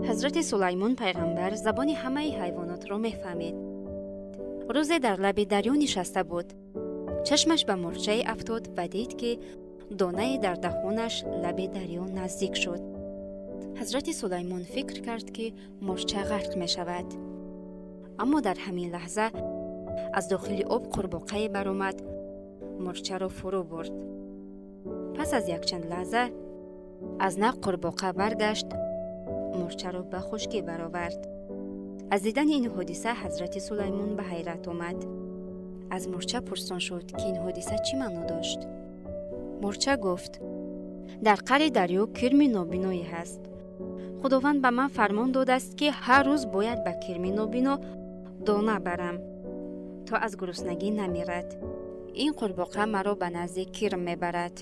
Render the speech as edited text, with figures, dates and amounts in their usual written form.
Ҳазрати Сулаймон пайғамбар забони ҳамаи ҳайвонотро мефаҳмид. Рӯзе дар лаби дарё нишаста буд. Чашмаш ба мурчае афтод ва дид, ки донае дар даҳонаш лаби дарё наздик шуд. Ҳазрати Сулаймон фикр кард, ки мурча ғарқ мешавад, аммо дар ҳамин лаҳза аз дохили об қурбоқае баромад, мурчаро фурӯ бурд. Пас аз якчанд лаҳза аз нав қурбоқа баргашт, мурчаро ба хушкӣ баровард. Аз дидани ин ҳодиса ҳазрати Сулаймон ба ҳайрат омад. Аз мурча пурсон шуд, ки ин ҳодиса чӣ маъно дошт. Мурча гуфт: «Дар қаъри дарё кирми нобиное ҳаст. Худованд ба ман фармон додааст, ки ҳар рӯз бояд ба кирми нобино дона барам, то аз гуруснагӣ намирад. Ин қурбоқа маро ба назди кирм мебарад».